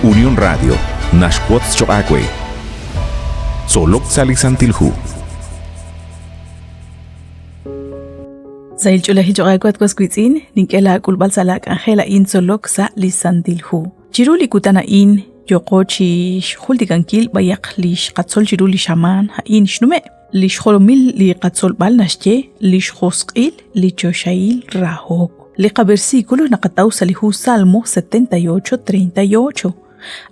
Unión Radio naxwotz choq' aawe. Tzolok sa' li Santil Hu. Sahil ch'oolejil choq' aawe at was wiitz'in, nink'e laak'ulb'al sa' laak'anjel a'in tzolok sa' li Santil Hu. Chiru li kutan a'in yooqo chi xjultikankil b'ayaq li xqatzol chiru li xamaan a'in xnume'. Li xjolomil li qatzolb'al naxye li xjosq'il li choxahil rahok. Li qaversículo naqataw sa' li hu Salmo 78:38.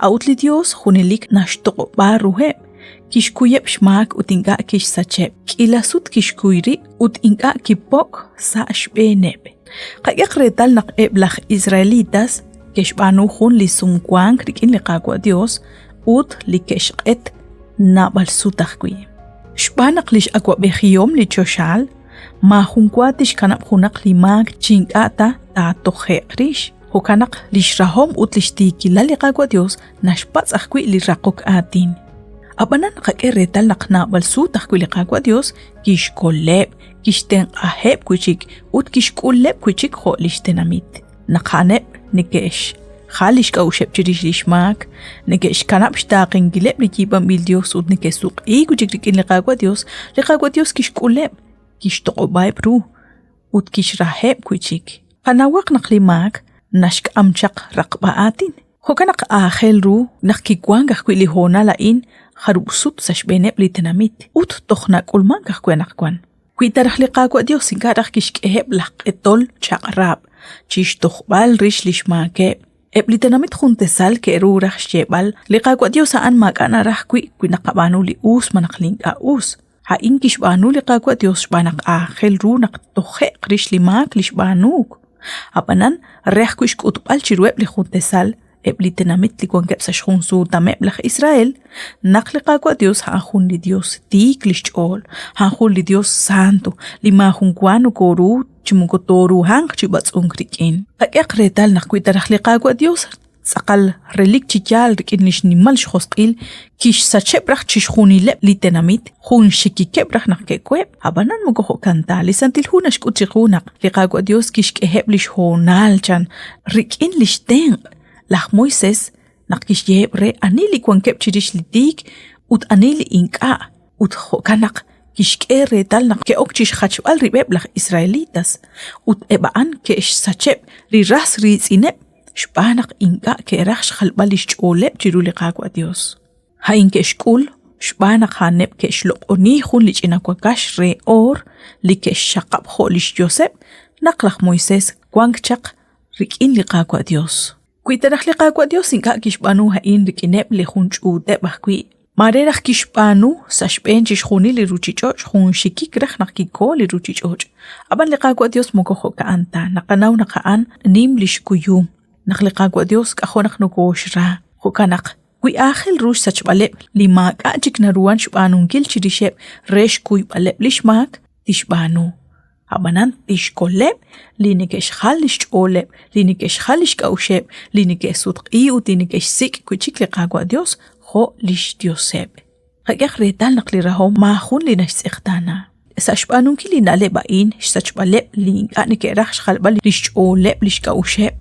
A'ut li Dios junelik naxtoq'ob'a ruheb', kixkuyeb' xmaak ut ink'a' kixsacheb'. K'iila sut kixkuy rib' ut ink'a' kipo'k sa' xb'eeneb'. Qak'ehaq reetal naq eb' laj Israelitas ke'xb'aanu jun li sumwank rik'in li Qaawa' Dios ut li ke'xq'et naab'al sut ajwi'. Xb'aan naq lix awa'b'ejihom li choxaal maajun wa tixkanab' junaq li maak chi ink'a' ta taatoje'q rix. Jo'kan naq lix rahom ut lix tiikilal li Qaawa' Dios naxpatz' ajwi' li raqok aatin. Ab'anan naqak'e reetal naq naab'al sut ajwi' li Qaawa' Dios kixkoleb', kixtenq'aheb' wi' chik ut kixk'uleb' wi' chik jo' lix tenamit. Naq a'aneb' neke'xjal lix k'a'uxeb' chirix lix maak, neke'xkanab' xtaaqenkileb' li yiib'anb'il dios ut neke'suq'iik wi' chik rik'in li Qaawa' Dios, li Qaawa' Dios kixk'uleb', kixtoq'ob'aheb' ru ut kixraheb' wi' chik. Qanawaq naq li maak naxk'am chaq raqb'a aatin. Jo'kan naq aajel ru naq kiwank ajwi' li hoonal a'in jarub' sut sa' xb'eeneb' li tenamit ut toj nak'ulmank ajwi' anaqwan. Wi ta raj li Qaawa' Yos ink'a' raj kixk'eheb' laj q'etol chaq'rab' chi xtojb'al rix li xmaakeb', eb' li tenamit juntesal ke'ru raj xyeeb'al li Qaawa' Yos a'an maak'a' naraj wi' wi naqab'aanu li us malaj li ink'a' us. A'in kixb'aanu li Qaawa' Yos xb'aan naq aajel ru naq toje'q rix li maak li xb'aanuuk. Ab'anan, re ajwi' xk'utb'al chiruheb' li juntesal eb' li tenamit li wankeb' sa' xjunsuutameb' laj Israel, naq li Qaawa' Dios a'an jun li Dios tiik li xch'ool, a'an jun li Dios santo, li maajun wa nokoru chi moko tooruhanq chi b'atz'unk rik'in. Qak'ehaq reetal naq wi ta raj li Qaawa' Dios tz'aqal relik chi yaal rik'in li xnimal xjosq'il kixsacheb' raj chixjunileb' li tenamit jun xikikeb' raj naq ke'web'. Ab'anan moko jo'kan ta, li Santil Hu naxk'ut chiqu naq li Qaawa' Dios kixk'eheb' li xhoonal chan rik'in li xtenq' laj Moisés naq kixyeheb' re ani li wankeb' chirix li tiik ut ani li ink'a' ut jo'kan naq kixk'e reetal naq ke'ok chi xjachb'al rib'eb' laj Israelitas ut eb' a'an ke'xsacheb' li ras riitz'ineb' xb'aan naq ink'a' ke'raj xjalb'al li xch'ooleb' chiru li Qaawa' Dios. A'in ke'xk'ul xb'aan naq a'aneb' ke'xloq'oni jun li ch'ina wakax re oor li ke'xxaqab' jo' li xyoseb' naq laj Moisés wank chaq rik'in li Qaawa' Dios. Wi ta raj li Qaawa' Dios ink'a' kixb'aanu a'in rik'ineb' li jun ch'uuteb' ajwi', maare raj kixb'aanu sa' xb'een chixjunil li ruuchich'och' jun xikik raj naq kiko li ruuchich'och'. Ab'an li Qaawa' Dios moko jo'ka'an ta, naqanaw naq a'an nim li xkuyum, naq li Qaawa' Dios k'ajo' naq nokooxra. Jo'kan naq Wi aajel ru xsachb'aleb' li maak'a' chik naruhan xb'aanunkil chirixeb' re xkuyb'aleb' li xmaak, tixb'aanu. Ab'anan tixkoleb' li neke'xjal li xch'ooleb', li neke'xjal li xk'a'uxeb', li neke'sutq'i ut li neke'xsik' wi' chik li Qaawa' Yos jo' li xYoseb'. Qak'ehaq reetal naq li rahom maajun li naxtz'eqtaana. Sa' xb'aanunkil li na'leb' a'in, xsachb'aleb' li ink'a' neke'raj xjalb'al li xch'ooleb' li xk'a'uxeb',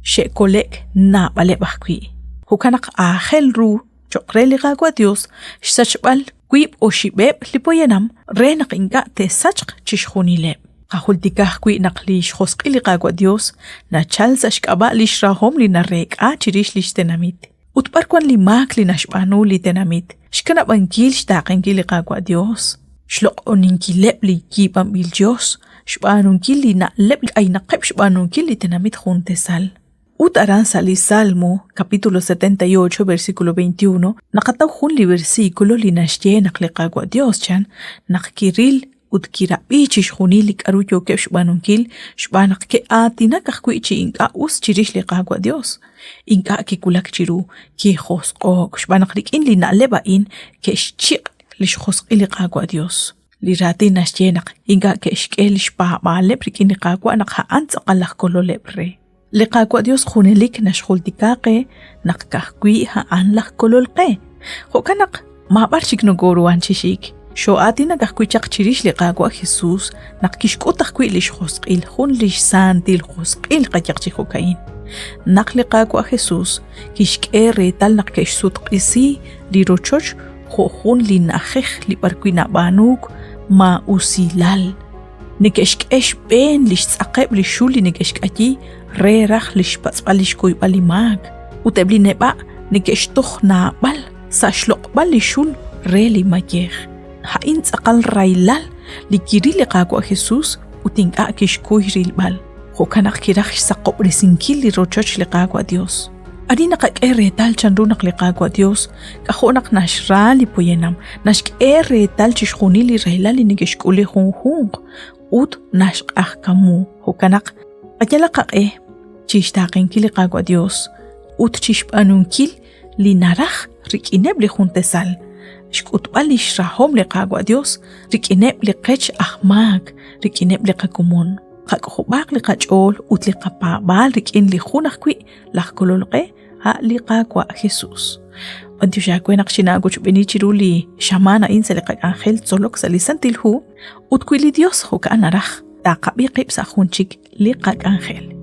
xe'kole'k naab'aleb' ajwi'. Jo'kan naq aajel ru cho'q re li Qaawa' Yos xsachb'al wiib' oxib'eb' li poyanam re naq ink'a' te'sachq chixjunileb'. Qajultika ajwi' naq li xjosq'il li Qaawa' Yos nachalk sa' xk'ab'a' li xrahom li nareek'a chirix li xtenamit. Ut b'ar wan li maak li naxb'aanu li tenamit? Xkanab'ankil xtaaqenkil li Qaawa' Dios, xloq'oninkileb' li yiib'anb'il dios, xb'aanunkil li na'leb' k'aynaqeb' xb'aanunkil li tenamit jun tesal. Ut aran sa' li Salmo, capítulo 78, versículo 21, naqataw jun li versículo li naxye naq li Qaawa' Dios chan naq kiril ut kirab'i chixjunil li k'aru yookeb' xb'aanunkil xb'aan naq ke'aatinak ajwi' chi ink'a' us chirix li Qaawa' Yos. Ink'a' kiwulak chiru, kijosq'o'k xb'aan naq rik'in li na'leb' a'in ke'xchiq' li xjosq'il li Qaawa' Yos. Li raatin naxye naq ink'a' ke'xk'e li xpaab'aaleb' rik'in li Qaawa' naq a'an tz'aqal laj kololeb' re. Li Qaawa' Dios junelik naxjultika qe naq ka'ajwi' a'an laj kolol qe. Jo'kan naq maab'ar chik nokooruhan chi xik. Xoo'aatinak ajwi' chaq chirix li Qaawa' Jesús naq kixk'ut ajwi' li xjosq'il jun li xsaantil josq'il qayaq chi jo'ka'in. Naq li Qaawa' Jesús kixk'e reetal naq ke'xsutq'isi li rochoch jo' jun li na'ajej li b'arwi' nab'aanuuk maa'usilal. Neke'xk'e xb'een li xtz'aqeb' li xul li neke'xk'ayi re raj li xpatz'b'al li xkuyb'al li maak, ut eb' li neb'a' neke'xtoj naab'al sa' xloq'b'al li xul re li mayej. A'in tz'aqal rahilal li kiril li Qaawa' Jesús ut ink'a' kixkuy rilb'al. Jo'kan naq kiraj xsaqob'resinkil li rochoch li Qaawa' Dios. Arin naqak'e reetal chanru naq li Qaawa' Dios k'ajo' naq naxra li poyanam, naxk'e reetal chixjunil li rahilal li neke'xk'ul li junjunq ut naxq'ajkamu. Jo'kan naq qayalaq qaq'e chi xtaaqenkil li Qaawa' Dios ut chi xb'aanunkil li naraj rik'ineb' li juntesal, xk'utb'al li xrahom li Qaawa' Dios rik'ineb' li qech aj maak, rik'ineb' li qakomon. Qak'ojob'aaq li qach'ool ut li qapaab'aal rik'in li jun ajwi' laj Kolol qe, a' li Qaawa' Jesus. B'antiox aawe naq xinaawochb'eeni chiru li xamaan a'in sa' li qak'anjel tzolok sa' li Santil Hu, ut wi li Dios jo'ka'an naraj, taqab'i qib' sa' jun chik li qak'anjel.